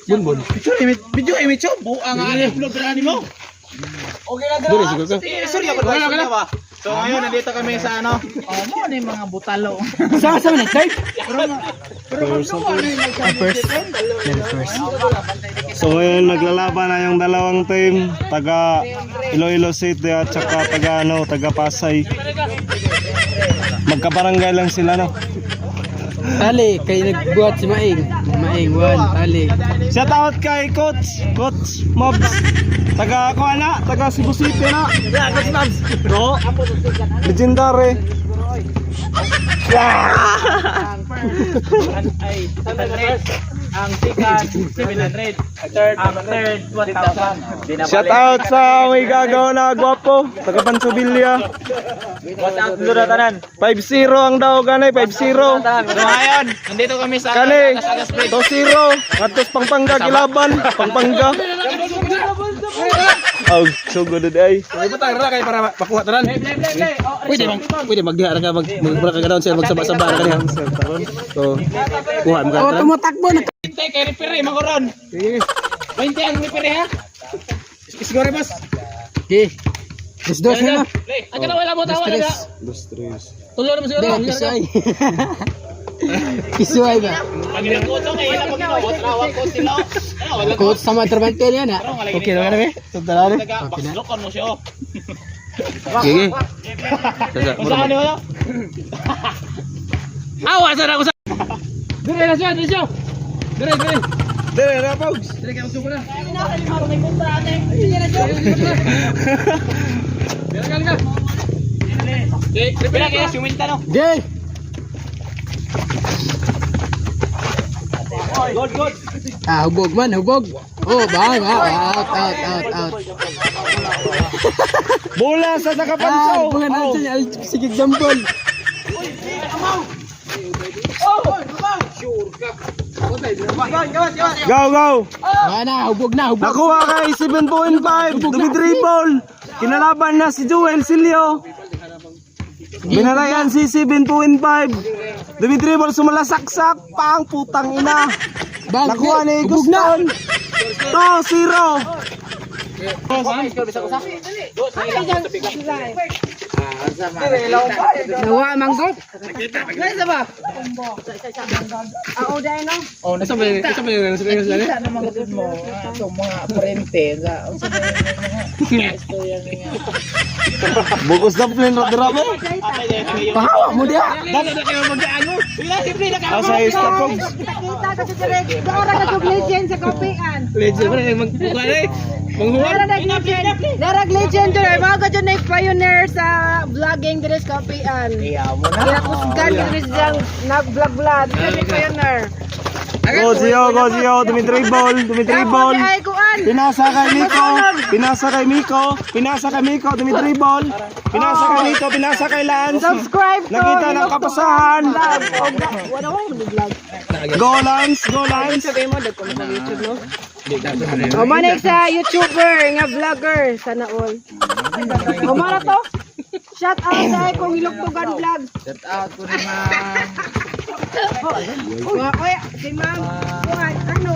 Bunbun. Picture image, video image oh. Buang nga ani upload ra nimo. Okay na Dili siguro ka. Sorry ka ba? So ngayon nandito kami sa ano? Oh, mo na yung mga butalo. Sa sa man type. First. First. First. So ngayon naglalaban na yung dalawang team, taga Iloilo City at saka taga ano, taga Pasay. Magkabarangay lang sila, no. Tali kay nagbuhat si Maing. Maing one tali. Shout out kay Coach, Coach Mobs. Taga ko ana, taga Cebu City na. Yeah, Coach Mobs. No. Legendary. Ang ay 700. Ang second 700. Ang third 1,000. Shout out sa may gagaw na gwapo, taga Pansubilla. What's up Lura tanan? 5-0 ang daw ganay, 5-0. So ngayon, nandito kami sa Kani, Agas Bridge. 2-0. Katos Pampanga gilaban, Pampanga. Oh, so good ay. Pwede mag pwede magdiha ra ka mag mag ka down sir magsaba-saba ra kaniya. So kuha mo ka. Oh, tumatakbo na. 20 kay referee magoron. 20 ang referee ha. Siguro boss. Okay. Dos dos na. Ang kana wala mo tawa na. Dos, tres. Tulo na mo siguro. Hindi, pisuay. Pisuay ba? Ang ko kay ila pag ginawa ko sila. Wala Coach sa mga trabante niya na. Okay na kami. Tara na. taga bakslokon mo siya. oh. Sige. Kung saan wala? Awa sa na ko sa. Dire na siya, dire siya. Dire, dire. Dire ra Pogs. Dire kay usuko na. Dire ka ka. Okay, pila kaya suminta no. Gay. Good, good. Ah, hubog man, hubog. Oh, ba, ba, out, out, out, out. Bola sa taga Ah, Panso. bunga na siya, sige example. Go, go. Wala na, hubog na, hubog. Nakuha kay 7.5. Dumidribble. Kinalaban na si Joel Silio. Binarayan si 7.5. Dumidribble, sumalasaksak. Pang putang ina. Bang, Nakuha ni hubog na. Guston. 2-0. Nawa mangkok. Oh, Asa ba yun? Asa ba yun? Asa ba yun? Kita na mga gud mo atong mga parente sa unsa ba yung mga istorya niya. Bukos na plane ra mo. Pahawa mo diha. Asa is Pogs. Kita-kita kasi direct. Doon ra ka legend sa kopian. Legend pa rin magkuha eh. Manghuwan. Dara nag legend. Dara legend dere. Mga ka dyan na pioneer sa vlogging dire sa kopian. Iya mo na. Ginakusgan dire siyang nag-vlog-vlog. Dire pioneer. Go Zio, go Zio. Dumidribble, dumidribble. Ay kuan. Pinasa kay Miko, pinasa kay Miko, pinasa kay Miko, dumidribble. Pinasa kay Miko, pinasa kay Lance. Subscribe to Nakita ng kapasahan. Vlog. Wala mo vlog. Go Lance, go Lance. Sabi mo dagko mo sa YouTube no. O manik sa YouTuber nga vlogger sana all. O mara to. Shout out sa akong Iloktogan vlog. Shout out ko ni ma'am. Mga kuya, si ma'am, kuan, ano?